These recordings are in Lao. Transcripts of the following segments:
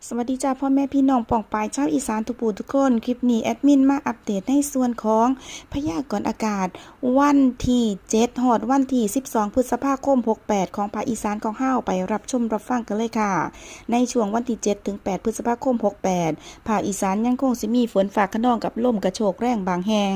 ສະຫວັດດີຈ້າ ພໍ່ແມ່ພີ່ນ້ອງປ້ອງປາຍຊາວອີສານທຸກຜູ້ທຸກຄົນ. ຄລິບນີ້ແອດມິນມາອັບເດດໃນສ່ວນຂອງພະຍາກອນອາກາດ ວັນທີເຈັດຮອດວັນທີສິບສອງ ພຶດສະພາຄົມ ຫົກແປດ ຂອງພາກອີສານຂອງເຮົາ. ໄປຮັບຊົມຮັບຟັງກັນເລີຍຄ່ະ. ໃນຊ່ວງວັນທີເຈັດ ເຖິງ ແປດ ພຶດສະພາຄົມ ຫົກແປດ ພາກອີສານຍັງຄົງຊິມີຝົນຟ້າຄະນອງກັບລົມກະໂຊກແຮງບາງແຫ່ງ,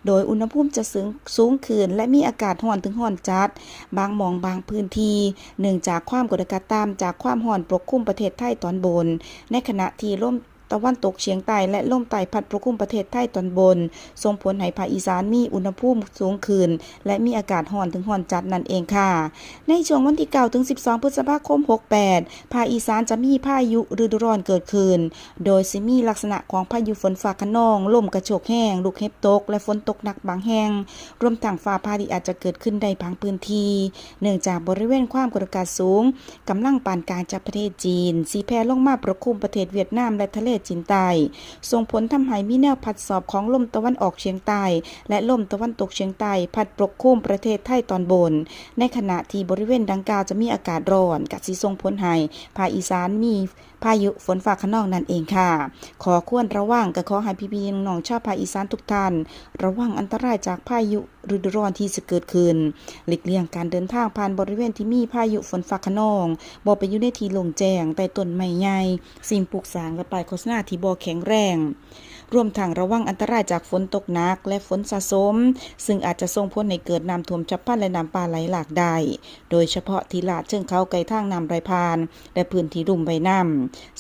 ໂດຍອຸນຫະພູມຈະສູງ ສູງຂຶ້ນ ແລະ ມີອາກາດຮ້ອນເຖິງຮ້ອນຈັດ ບາງໝ່ອງບາງພື້ນທີ່ ເນື່ອງຈາກຄວາມກົດອາກາດຕ່ຳຈາກຄວາມຮ້ອນປົກຄຸມປະເທດໄທຕອນບົນ, ໃນຂະນະທີ່ລົມຕາເວັນຕົກສຽງໃຕ້ ແລະ ລົມໃຕ້ພັດປົກຄຸມປະເທດໄທຕອນບົນ ສົ່ງຜົນໃຫ້ພາກອີສານມີອຸນຫະພູມສູງຂຶ້ນ ແລະ ມີອາກາດຮ້ອນເຖິງຮ້ອນຈັດນັ້ນເອງຄ່ະ. ໃນຊ່ວງວັນທີເກົ້າ ເຖິງ ສິບສອງ ພຶດສະພາຄົມ ຫົກແປດ ພາກອີສານຈະມີພາຍຸລະດູຮ້ອນເກີດຂຶ້ນ, ໂດຍຊິມີລັກສະນະຂອງພາຍຸຝົນຟ້າຄະນອງ, ລົມກະໂຊກແຮງ, ລູກເຫັບຕົກ ແລະ ຝົນຕົກໜັກບາງແຫ່ງ, ລວມທັງຟ້າຜ່າທີ່ອາດຈະເກີດຂຶ້ນໄດ້ບາງພື້ນທີ່, ເນື່ອງຈາກບໍລິເວນຄວາມກົດອາກາດສູງ ກຳລັງປານກາງຈາກປະເທດຈີນ ຊິແຜ່ລົງມາປົກຄຸມປະເທດຫວຽດນາມ ແລະ ທະເລຈີນໃຕ້, ສົ່ງຜົນທຳໃຫ້ມີແນວພັດສອບຂອງລົມຕາເວັນອອກສຽງໃຕ້ ແລະ ລົມຕາເວັນຕົກສຽງໃຕ້ ພັດປົກຄຸມປະເທດໄທຕອນບົນ, ໃນຂະນະທີ່ບໍລິເວນດັ່ງກ່າວຈະມີອາກາດຮ້ອນ, ກະຊິສົ່ງຜົນໃຫ້ພາກອີສານມີ ພາຍຸຝົນຟ້າຄະນອງນັ້ນເອງຄ່ະ. ຂໍ້ຄວນລະວັງ ກໍຂໍໃຫ້ພີ່ໆນ້ອງໆຊາວພາກອີສານທຸກທ່ານ ລະວັງອັນຕະລາຍຈາກພາຍຸລະດູຮ້ອນທີ່ຈະເກີດຂຶ້ນ, ຫຼີກລ່ຽງການເດີນທາງຜ່ານບໍລິເວນທີ່ມີພາຍຸຝົນຟ້າຄະນອງ, ບໍ່ໄປຢູ່ໃນທີ່ໂລ່ງແຈ້ງ, ໃຕ້ຕົ້ນໄມ້ໃຫຍ່, ສິ່ງປຸກສ້າງ ແລະ ປ້າຍໂຄສະນາທີ່ບໍ່ແຂງແຮງ, ລວມທັງລະວັງອັນຕະລາຍຈາກຝົນຕົກໜັກ ແລະ ຝົນສະສົມ, ຊຶ່ງອາດຈະສົ່ງຜົນໃຫ້ເກີດນ້ຳຖ້ວມສັບພັນ ແລະ ນ້ຳປ່າໄຫຼຫຼາກໄດ້. ໂດຍສະເພາະທີ່ລາດເຊີງເຂົາໃກ້ທາງນ້ຳໄຫຼຜ່ານ ແລະ ພື້ນທີ່ລຸ່ມໃບນ້ຳ.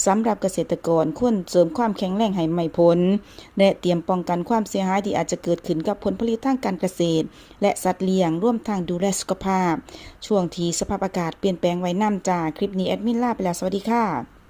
ສຳລັບກະເສດຕະກອນ ຄວນເສີມຄວາມແຂງແຮງໃຫ້ໄມ້ຜົນ ແລະ ຕຽມປ້ອງກັນຄວາມເສຍຫາຍທີ່ອາດຈະເກີດຂຶ້ນກັບຜົນຜະລິດທາງການກະເສດ ແລະ ສັດລ້ຽງ, ລວມທັງດູແລສຸຂະພາບ ຊ່ວງທີ່ສະພາບອາກາດປ່ຽນແປງໄວ້ນຳ. ຈາກຄລິບນີ້ແອດມິນລາໄປແລ້ວ. ສະຫວັດດີຄ່ະ.